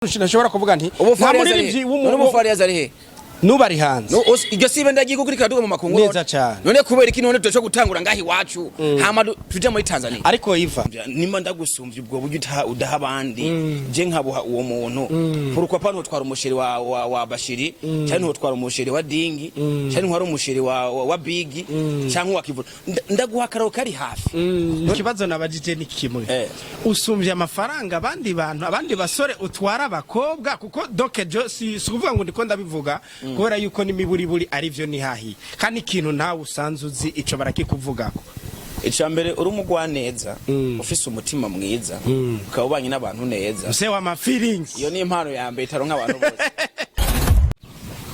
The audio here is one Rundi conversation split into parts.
Nashobora kuvuga nti Ubu nta Farious ari muririmbyi he? None ubu Farious ari he? Nubu ari hanze. No, iryo si ibendera ry'igihugu riko riraduga mu makungu? Neza cane. None kubera iki none tudashobora gutangura ngaha iwacu, hama tuje muri Tanzania? Ariko Iva Nimba ndagusumvye ubwo buryo udaha abandi, je nkabuha uwo muntu, pourquoi pas ntotwara umuchéri wa Bashiri, canke ntotwara umuchéri wa Dingi, canke ntwara umuchéri wa Bigi canke wa Kivu? Ndaguha akararo kari hafi. Ikibazo nabajije ni kimwe. Usumvye amafaranga abandi bantu, abandi basore utwara abakobwa, kuko donc jo si ukuvuga ngo ndiko ndabivuga kubera yuko n'imiburiburi arivyo nihahi, kandi ikintu nawe usanze uzi ico barakikuvugako. Ica mbere, uri umugwaneza, ufise umutima mwiza, ukaba ubanye n'abantu neza. Mse wa ma feelings. Iyo ni impano ya mbere itaronka abantu bose.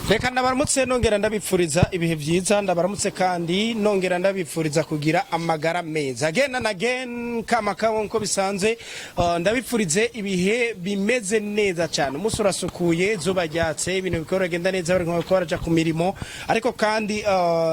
Reka ndabaramutse, nongera ndabipfuriza ibihe byiza. Ndabaramutse kandi nongera ndabipfuriza kugira amagara meza again and again, kama kabo nko bisanzwe. Ndabipfurize ibihe bimeze neza cyane. Umunsi urasukuye, izuba ryatse, ibintu bikora bigenda neza, bari nko baraja ku mirimo. Ariko kandi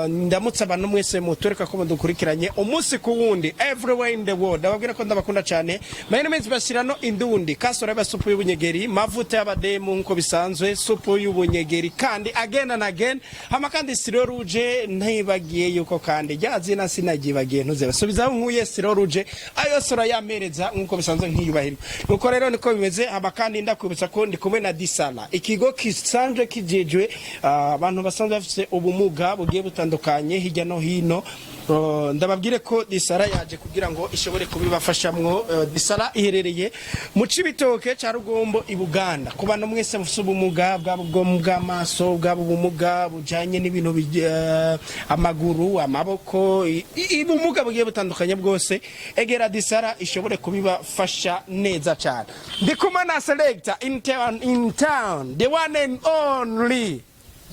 ndamutse abantu mwese mutureka ko mudukurikiranye umunsi ku wundi everywhere in the world. Ndababwira ko ndabakunda cyane. My name is Basirano Indundi Kasora y'abasupu y'ubunyegeri, mavuta y'abademu, nkuko bisanzwe, supu y'ubunyegeri kandi again and again. Hama kandi Siro Rouge, ntibagiye yuko kandi rya zina sinagibagiye, ntuze basubizaho nkuye Siro Rouge, ayo sora yamereza nkuko bisanzwe nkiyubahirwa. Nuko rero niko bimeze. Hama kandi ndakwibutsa ko ndi kumwe na Disala, ikigo kisanzwe kijejwe abantu basanzwe bafise ubumuga bugiye butandukanye hirya no hino. Ndababwire ko Disara yaje kugira ngo ishobore kubibafashamwo. Disara iherereye mu Cibitoke ca Rugombo i Buganda. Ku bantu mwese mufise ubumuga bwaba ubwo bw'amaso, bwaba ubumuga bujanye n'ibintu amaguru, amaboko, ubumuga bugiye butandukanye bwose, egera Disara ishobore kubibafasha neza cyane. Ndi kumwe na selector in town, in town, the one and only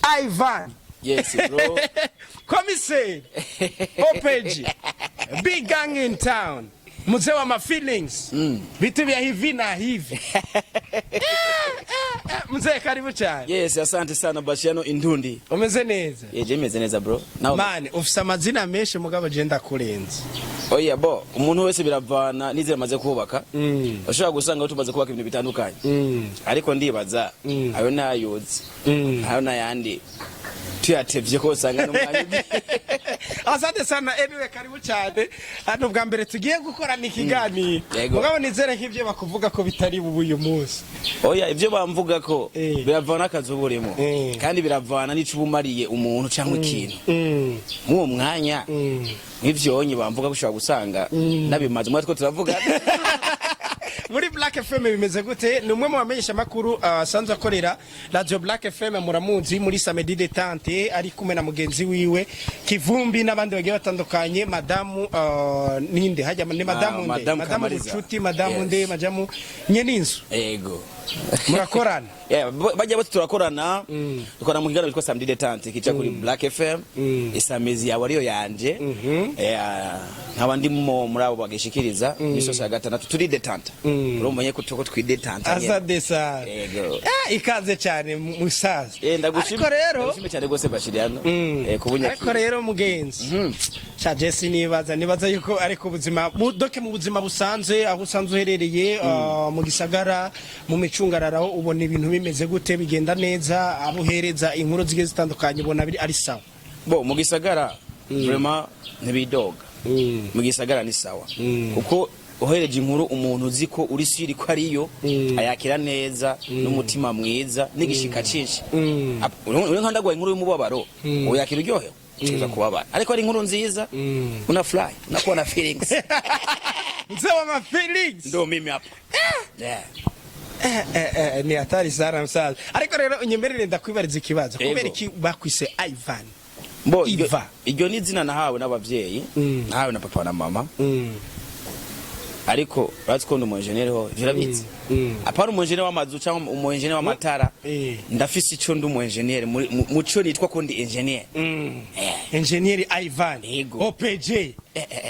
Ivan. Yes, bro. Komiseri Opeji, big gang in town, mzee wa ma feelings, vitu vya hivi na hivi. Mzee, karibu cyane. Yes, asante sana, Bashiano Indundi. Umeze neza? Yeje, meze neza, bro. Nawe? Man, ufise amazina menshi, mugabo je ndakurenze. Oya, bo umuntu wese biravana n'izina amaze kubaka. Ushobora gusanga tumaze kubaka ibintu bitandukanye, ariko ndibaza ayo nayozi, ayo n'ayandi tuyatevye ko usanga n'umwanya ugiye. Asante sana. Anyway, karibu cyane hano. Bwa mbere tugiye gukorana ikiganiro. Yego. Mugabo nizere nk'ibyo bakuvuga ko bitari bubu uyu munsi. Oya, ivyo bamvuga ko biravana n'akazi uba urimo, kandi biravana n'ico uba umariye umuntu cyangwa ikintu mw'uwo mwanya. Nk'ivyonye bamvuga ko ushobora gusanga nabimaze umwe two turavuga. Muri Black FM bimeze gute? Ni umwe mu bamenyesha makuru asanzwe akorera Radio Black FM, muramuzi muri Samedi Détente, ari kumwe na mugenzi wiwe Kivumbi n'abandi bagiye batandukanye. Madamu ninde hajya ni madamu nde? Madamu Madamu Kamariza. Bucuti, madamu nde, madamu nyeninzu. Ego. Murakorana? Yeah, bajya bose turakorana, dukorana mu kiganiro cyitwa Samedi Détente kica kuri Black FM, isamezi yawe ariyo yanje. Yeah, nkaba ndimo muri abo bagishikiriza imisosi ya gatandatu turi détente. Urumva nye ko tuko twidétente nyene. Asante sana. Yego. Ah, ikaze cyane, musaza. Ndagushimye. Ariko rero Ndagushimye cyane rwose, Bashiriano, kubunyakira. Ariko rero mugenzi, sha Jesse, nibaza yuko ariko ubuzima donc mu buzima busanzwe, aho usanzwe uherereye, mu gisagara, mu micungararo, ubona ibintu bimeze gute? Bigenda neza? Abo uhereza inkuru zigiye zitandukanye ubona biri ari sawa? Bo mu gisagara vraiment ntibidoga. Mu gisagara ni sawa, kuko uhereje inkuru umuntu uzi ko uri sûr ko ariyo, ayakira neza n'umutima mwiza n'igishika cinshi. Uri nka ndaguha inkuru y'umubabaro, uyakira uryohewe, utegereza kubabara. Ariko ari inkuru nziza, una fly, unakuwa na feelings. Mzee wa ma feelings. Ndo mimi hapa, yeah. Ni hatari sana, msaza. Ariko rero unyemerere ndakwibariza ikibazo. Yego. Kubera iki bakwise Ivan? Bo Iva. Iryo ni izina nahawe n'abavyeyi, nahawe na papa na mama. Ariko urazi ko ndi umu engineer ho, ivyo urabizi. Apana umu engineer w'amazu cyangwa umu engineer w'amatara. Ndafise ico ndi umu engineer muco nitwa ko ndi engineer. Engineer Ivan. Yego. OPJ.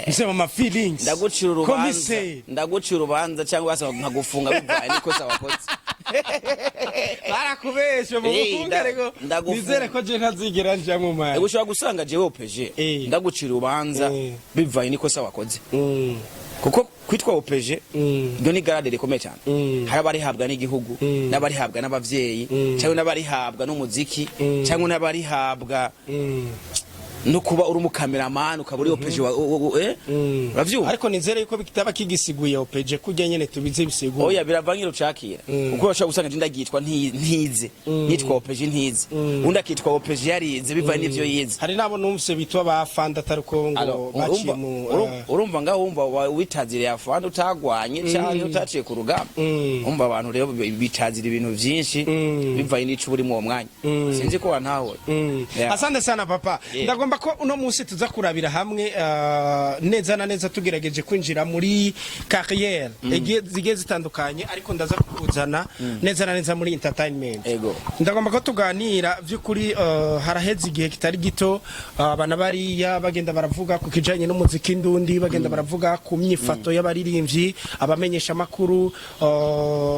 Mzee wa ma feelings. Ndagucira urubanza. Komiseri. Ndagucira urubanza cyangwa se nkagufunga bivanye n'ikosa wakoze. Barakubeshe mu Eh, bufunga, ariko ndagufunga. Nizere ko je ntazigera njamwo, man. Ushobora gusanga jewe OPG ndagucira urubanza bivanye n'ikosa wakoze, kuko kwitwa OPG iryo ni grade rikomeye cyane. Hari abarihabwa n'igihugu, n'abarihabwa n'abavyeyi, cyangwa n'abarihabwa n'umuziki, cyangwa n'abarihabwa no kuba uri umukameramani, ukaba uri OPG wa, uravyumva? Ariko nizere yuko bitaba kigisiguye OPG kurya nyene tubize bisiguye. Oya, biravanga ucakira, kuko urashobora gusanga je ndagitwa ntize, nitwa OPG ntize, undi akitwa OPG yarize, bivanye n'ivyo yize. Hari n'abo numvise bitwa ba fanda, atari ko ngo Alors, baciye urumva mu urumva ngaho wumva witaziriye afande utagwanye canke utaciye ku rugamba. Umva, abantu rero bitazira ibintu vyinshi bivanye n'ico uri mu uwo mwanya. Sinzi ko wantahuye. Yeah. Asante sana, papa. Yeah. Ndagomba ko uno munsi tuza kurabira hamwe neza na neza, tugerageje kwinjira muri carrière zigiye zitandukanye, ariko ndaza kukuzana neza na neza muri entertainment. Ego. Ndagomba ko tuganira by'ukuri. Haraheze igihe kitari gito abana bariya bagenda baravuga ku kijanye n'umuziki ndundi, bagenda baravuga ku myifato y'abaririmbyi, abamenyesha makuru,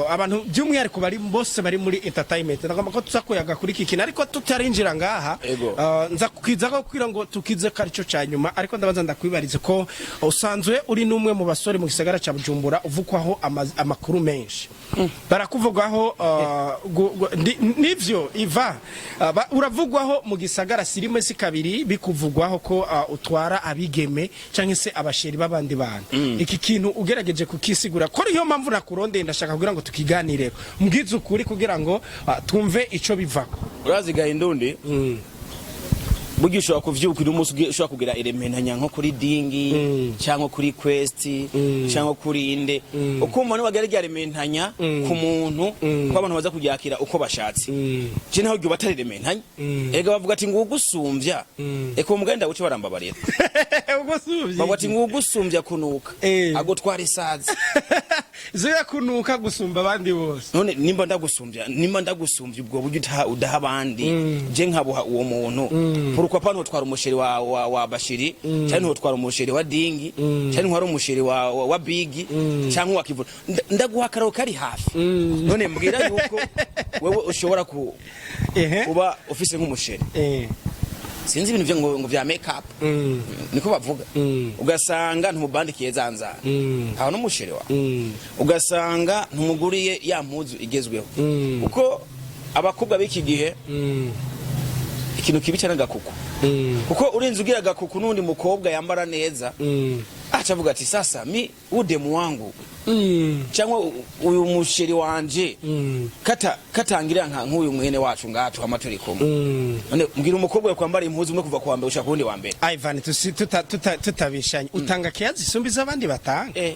abantu by'umwihariko bari bose bari muri entertainment. Ndagomba ko tuza kuyaga kuri iki kintu, ariko tutarinjira ngaha, Ego. Nza kukiza ko kugira ngo tukize ko aricyo ca nyuma, ariko ndabaza ndakwibarize ko usanzwe uri n'umwe mu basore mu gisagara ca Bujumbura uvugwaho amakuru menshi, barakuvugaho nivyo iva uravugwaho mu gisagara sirimo si kabiri, bikuvugwaho ko utwara abigeme canke se abasheri b'abandi bantu. Iki kintu ugerageje kukisigura, ko ariyo mpamvu nakurondeye, ndashaka kugira ngo tukiganireko, mbwize ukuri kugira ngo twumve ico bivako. Urazigaye indundi, burya ushobora kuvyuka uno munsi ushobora kugira irementanya nko kuri Dingi, cyangwa kuri Quest, cyangwa kuri inde, ukumva niwagera rya rementanya ku muntu, ko abantu baza kuryakira uko bashatse. Je naho ryo batari rementanya, erega bavuga ati ngugusumbya, eka uwo mugani ndawuce, barambabarira. Ubwo suvye. Bavuga ati ngugusumbya kunuka agutwara isazi. Zoya kunuka gusumba abandi bose. None nimba ndagusumbya ubwo buryo udaha abandi, je nkabuha uwo muntu, pourquoi pas ntotwara umusheri wa Bashiri, cyangwa ntotwara umusheri wa Dingi, cyangwa ntwara umusheri wa Bigi cyangwa wa Kivu? Ndaguha akararo kari hafi. None mbwira yuko wewe ushobora kuba ufise nk'umusheri, sinzi ibintu vyo ngo vya make up, niko bavuga, ugasanga ntumubandikiye zanzara, aho n'umusheri wawe, ugasanga ntumuguriye ya mpuzu igezweho, kuko abakobwa b'iki gihe ikintu kibi cyane agakuku, kuko urinze ugira agakuku n'undi mukobwa yambara neza, aca avuga ati: "Sasa mi udemu wangu cyangwa uyu musheri wanje kata katangira nka nk'uyu mwene wacu ngaha tuhama turi kumwe." None mbwira umukobwa yakwambara impuzu umwe kuva kuwa mbere ushaka kuwundi wa mbere. Ivan, tutabishanye, utanga kiyazi isumba iz'abandi batanga? Eh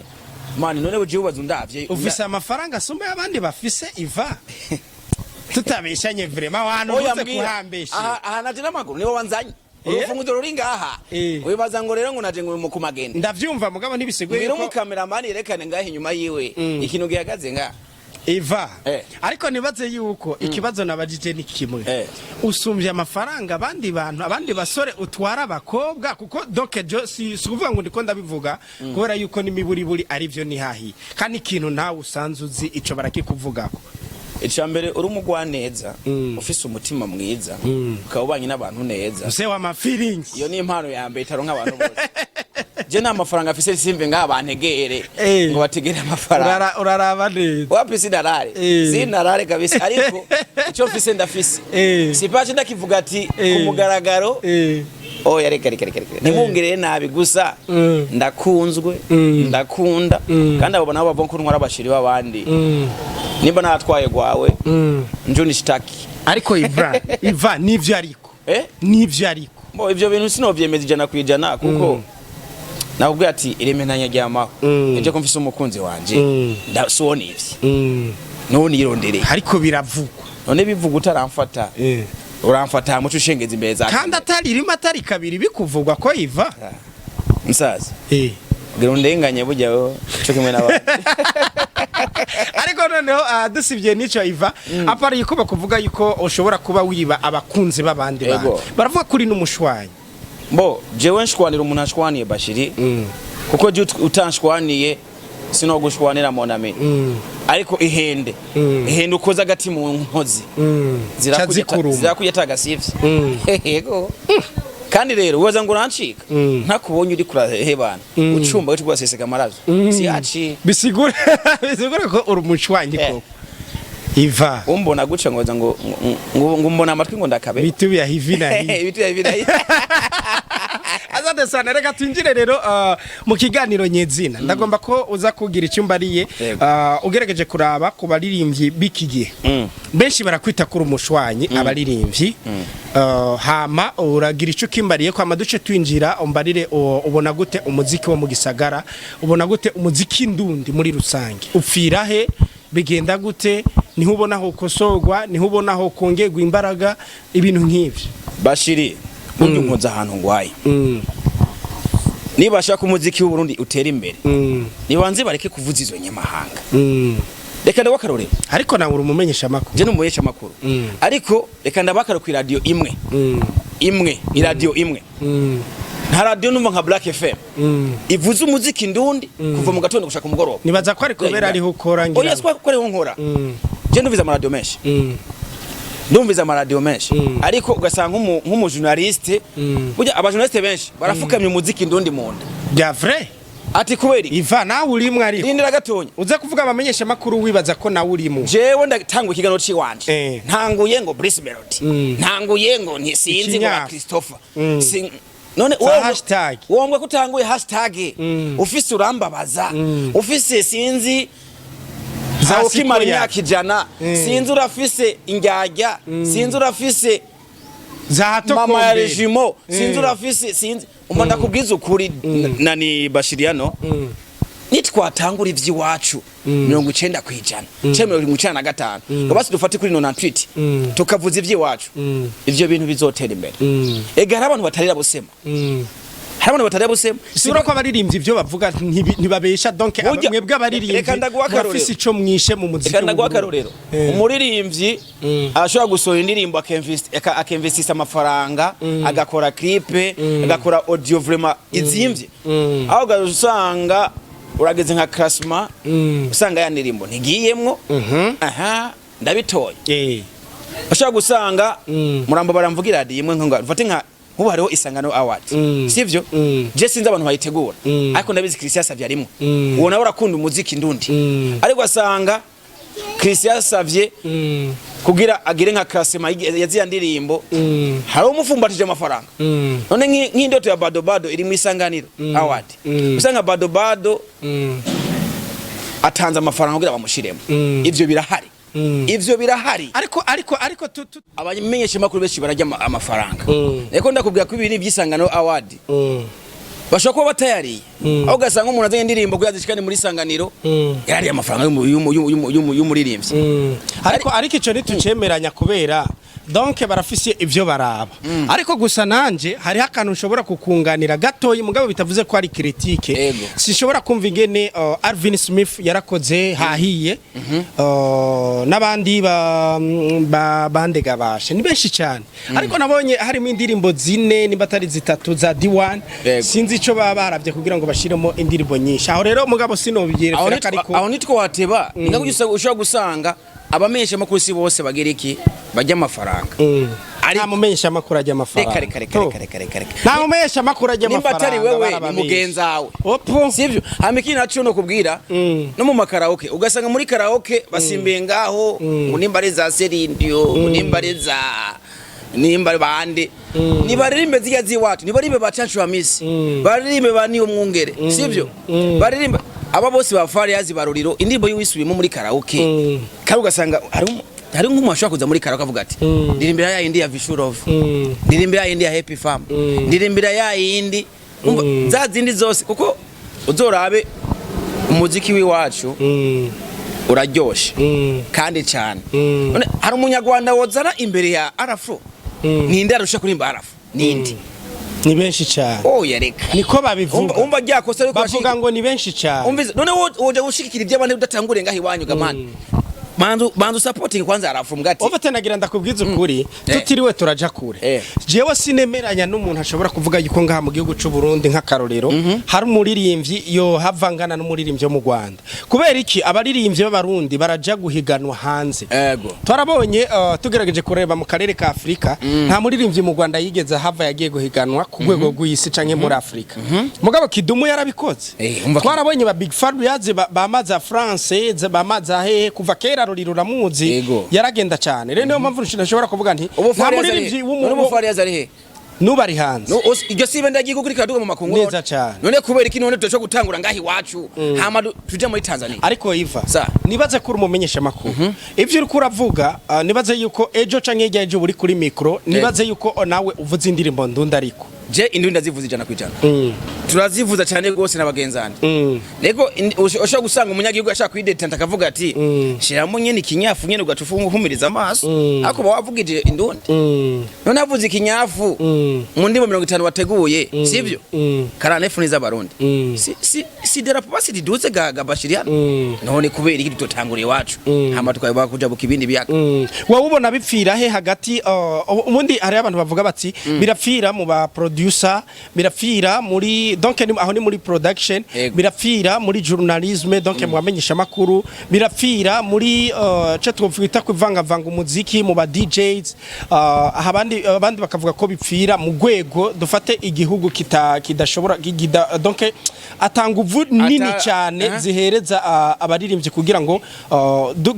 mani, none uje ubaza undavye. Ufise amafaranga asumba y'abandi bafise, iva tutabishanye, vraiment wantu Oya, uvuze mbwira. kuhambeshe. Aha naje n'amaguru, niwe wanzanye. Urufunguzo ruri ngaha. Wibaza ngo rero ngo naje ngo mu kumagenda? Ndavyumva, mugabo ntibisiguye Mbwira yuko umukameramani yerekane ngaha inyuma yiwe ikintu gihagaze ngaha. Iva, ariko nibaze yuko ikibazo nabajije ni kimwe: usumbye amafaranga abandi bantu, abandi basore utwara abakobwa? Kuko donc jo si ukuvuga ngo ndiko ndabivuga kubera yuko n'imiburiburi ari byo nihahi, kandi ikintu nawe usanze uzi ico barakikuvugako. Icya mbere, uri umugwaneza, ufise umutima mwiza, ukaba ubanye n'abantu neza. Mse wa ma feelings. Iyo ni impano ya mbere itaronka abantu bose. Je nta mafaranga afise, simve ngaha bantegere ngo bategere amafaranga. Uraraba neza. Wapi, sinarare. Sinarare kabisa, ariko icyo mfise ndafise. Sipaje ndakivuga ati ku mugaragaro. Oya, reka reka reka reka, ntimwongerere nabi gusa. Ndakunzwe, ndakunda, kandi abo nabo bavuga ko ntwara abashiri b'abandi, nimba natwaye gwawe, njo nishitaki. Ariko Iva, Iva, nivyo ariko nivyo ariko. Bo ivyo bintu sinovyemeza 100% kuko nakubwiye ati irementanya ryamaho. Ejo ko mfise umukunzi wanje, ndasubona ivyi none nirondereye. Ariko biravugwa. None bivuga utaramfata? Uramfata muco ushengeza imbere za Kandi atari rimwe atari kabiri bikuvugwa ko Iva. Musaza, gira undenganye, burya wewe co kimwe n'abandi. Ariko noneho dusibye n'ico Iva, apara yuko bakuvuga yuko ushobora kuba wiba abakunzi b'abandi bantu, baravuga kuri n'umushwanyi. Bo jewe nshwanira umuntu ashwaniye, Bashiri, kuko je utanshwaniye Sinogushwanira, mon ami, ariko ihende, ihende ukoze agati mu nkozi, Cazikuruma. Zirakurya atagasivye. Yego, kandi rero wibaza ngo urancika, ntakubonye uri kurahebana, ucumba gace rwaseseka amaraso, siyaci. Bisigura ko uri umushwanyi koko, Iva. Umbona guca ngo ngo mbona amatwi ngo ndakabe. Bitu bya hivi na hivi. Ibitu ya hivi na hivi. Asante sana. Reka twinjire rero mu kiganiro nyezina. Ndagomba ko uza kugira icyo umbariye. Yego. Ugerageje kuraba ku baririmbyi b'iki gihe, benshi barakwita kuri umushwanyi abaririmbyi. Hama uragira icyo ukimbariye ko duce twinjira, umbarire ubona gute umuziki wo mu gisagara, ubona gute umuziki ndundi muri rusange, upfira he, bigenda gute, niho ubona aho ukosorwa, niho ubona aho kongerwa imbaraga, ibintu nk'ibyo. Bashiri, burya unkoze ahantu ngwaye. Niba bashaka umuziki w'Uburundi utera imbere, nibanze bareke kuvuza izo nyamahanga. Reka ndabaha akarorero. Ariko nawe uri umumenyesha amakuru. Je n'umuhesha amakuru, ariko reka ndabakaro ku iradiyo imwe, imwe, iradiyo imwe. Nta radiyo numva nka Black FM ivuze umuziki ndundi kuva mu gatondo gushaka umugoroba. Nibaza ko ari kubera ariho ukora, ngira Oya, ngo. siko ko ariho nkora. Je ndumviza amaradiyo menshi, ndumviza amaradiyo menshi, ariko ugasanga nk'umujournaliste, burya abajournaliste benshi barafukamye umuziki ndundi mu nda. Bya vrai. Ati kubera iki? Iva, nawe urimwe ariko. Rindira gatonya. Uza kuvuga abamenyesha makuru wibaza ko nawe urimo. Jewe ndatanguye ikiganiro ciwanje, ntanguye ngo Bruce Melody, ntanguye ngo ntisinzi ngo ba Ikinyafu. Christopher. None Za hashtag. Wowe ko utanguye hashtag, ufise urambabaza, ufise sinzi Za aho ukimara Sikoya. imyaka 100, sinzi urafise indyarya, sinzi urafise Za hato mama ya kombere. regimo, sinzi urafise, sinzi umva. Ndakubwiza ukuri, nani Bashiriano, nitwatangura ivy'iwacu 90% canke 95, ngo basi dufate kuri 98, tukavuza ivy'iwacu, ivyo bintu bizotera imbere. Ega hari abantu batarira busema, hari abantu batarira busema. Sura ko abaririmbyi ibyo bavuga ntibabesha, donc mwebwe abaririmbyi Reka ndaguha akarorero. murafise ico mwishe mu muziki Reka ndaguha w'Uburundi. akarorero. Umuririmbyi ashobora gusohora indirimbo, akinvestisa amafaranga, agakora clip, agakora audio vraiment izimvye, aho usanga urageze nka classement, usanga ya ndirimbo ntigiyemwo. Aha ndabitoye. Ushobora gusanga murambo baramvuga iradiyo imwe, nka mfate nka nkubu hariho Isangano Award, sivyo? Je sinzi abantu bayitegura, ariko ndabizi Christian Savye arimwo. Uwo nawe urakunda umuziki ndundi, ariko asanga Christian Savye kugira agire nka classement ya ziya ndirimbo, hari umufumbatije amafaranga. None nk'indoto ya Bado Bado iri mu Isanganiro Award, usanga Bado Bado atanze amafaranga kugira bamushiremo. Ivyo birahari, ivyo birahari. Ariko tu Abamenyesha makuru benshi barajya amafaranga, ariko ndakubwira ko ibi ni iby'Isangano Award, bashobora kuba batayariye, aho ugasanga umuntu azanye indirimbo kugira zishikane muri Isanganiro, yarariye amafaranga y'umuririmbyi. Ariko ico ntitucemeranya, kubera donc barafise ivyo baraba. Ariko gusa nanje hariho akantu nshobora kukunganira gatoyi, mugabo bitavuze ko ari critique. Sinshobora kumva ingene Alvin Smith yarakoze hahiye, n'abandi ba bandega bashe ni benshi cyane, ariko nabonye harimo indirimbo zine nimba atari zitatu za D1. Sinzi ico baba baravye kugira ngo bashiremo indirimbo nyinshi aho rero, mugabo sinobyereka. Ariko Aho nitwo wateba, ni nka ushobora gusanga abamenyesha makuru si bose bagira iki, bajya amafaranga. Nta mumenyesha makuru ajya amafaranga. Reka, reka, reka, reka, reka, reka, reka. Nta mumenyesha makuru ajya Nimba amafaranga. atari wewe, ni Barababesha. mugenzawe. Opo. Sivyo? Hama ikindi naco no kubwira, no mu makaraoke ugasanga muri karaoke basimbiye ngaho ngo nimba ari za Serindio, ngo nimba ari za nimba ari bande, nibaririmbe zirya ziwacu, nibaririmbe ba Cacu Hamisi, baririmbe ba Niyo Mwungere, sivyo? Baririmbe aba bose ba Fariyazi Baruriro, indirimbo y'uwisubiyemo muri karaoke. Kandi ugasanga hari nk'umuntu ashobora kuza muri karaoke avuga ati: "Ndirimbira ya yindi ya Vishurov, ndirimbira ya yindi ya Happy Farm, ndirimbira ya yindi." Umva, za zindi zose, kuko uzorabe umuziki w'iwacu uraryoshe kandi cyane. None hari umunyarwanda wozana imbere ya Arafro? Ninde arusha kurimba Arafro? Ninde? Ni benshi cyane. Oya, reka. Niko babivuga. Umva rya kosa ariko Bavuga ngo ni benshi cyane. Umvize, none wowe woja gushigikira iby'abandi udatanguriye ngaho iwanyu gamani? Banzu supporting kwanza arafu mbwa ati Ufate, nagira ndakubwiza ukuri, tutiriwe turaja kure. Jewe sinemeranya n'umuntu ashobora kuvuga yuko ngaha mu gihugu c'u Burundi, nk'akarorero, hari umuririmbyi yo hava ngana n'umuririmbyi wo mu Rwanda. Kubera iki? Abaririmbyi b'Abarundi baraja guhiganwa hanze. Twarabonye, tugerageje kureba mu karere ka Afurika, nta muririmbyi mu Rwanda yigeze hava yagiye guhiganwa ku rwego rw'isi canke muri Afurika. Mugabo Kidumu yarabikoze. Umva. Twarabonye ba Big Farious bamaza France, bamaza hehe kuva kera, ruriro uramuzi. Yaragenda cyane. Rero niyo mpamvu nshobora kuvuga nti Ubu nta Farious ari muririmbyi he? None ubu Farious ari he? Nubu ari hanze. No, iryo si ibendera ry'igihugu rikaduga mu makungu? Neza cane. None kubera iki none tudashobora gutangura ngaha iwacu, hama tuje muri Tanzania? Ariko Iva, Sa. nibaze ko uri umumenyesha makuru, ivyo uriko uravuga, nibaze yuko ejo canke hirya ejo uri kuri micro, nibaze yuko nawe uvuze indirimbo ndunda, ariko Je indundi ndazivuza 100%. Turazivuza cyane rwose n'abagenzande. Rego ushobora gusanga umunyagihugu ashaka kwidetanta, akavuga ati shiramo nyene ikinyafu nyene, ugaca uhumiriza amaso, ariko uba wavugije indundi. None avuze ikinyafu mu ndimo 50 wateguye, sivyo? Karanefu ni z'Abarundi. Si derapo basi riduze ga bashiriano. None kubera iki tutotangura iwacu, hama tukaba kujabuka ibindi biyaga? Wowe ubona bipfira he hagati? Ubundi hari abantu bavuga bati birapfira mu ba producer, birapfira muri, donc aho ni muri production, birapfira muri journalisme, donc mu bamenyesha makuru, birapfira muri cyo twita kuvangavanga umuziki mu ba DJs, abandi bakavuga ko bipfira mu rwego dufate igihugu kita kidashobora donc atanga uvu nini cyane zihereza abaririmbyi kugira ngo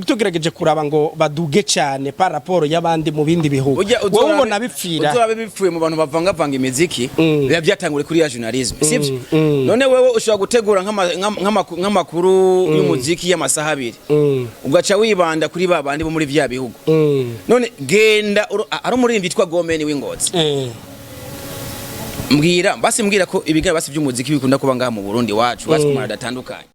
tugerageje kuraba ngo baduge cyane par rapport y'abandi mu bindi bihugu. Ujya Wowe ubona bipfira? Uzorabe bipfuye mu bantu bavangavanga imiziki, biba byatanguriye kuri ya journalisme, sivyo? None wewe ushobora gutegura nk'amakuru y'umuziki y'amasaha 2, ugaca wibanda kuri ba bandi bo muri vya bihugu. None genda ari umuririmbyi yitwa Gomeni w'Ingozi. Mbwira basi, mbwira ko ibiganiro basi by'umuziki bikunda kuba ngaha mu Burundi wacu basi ku maradiyo atandukanye.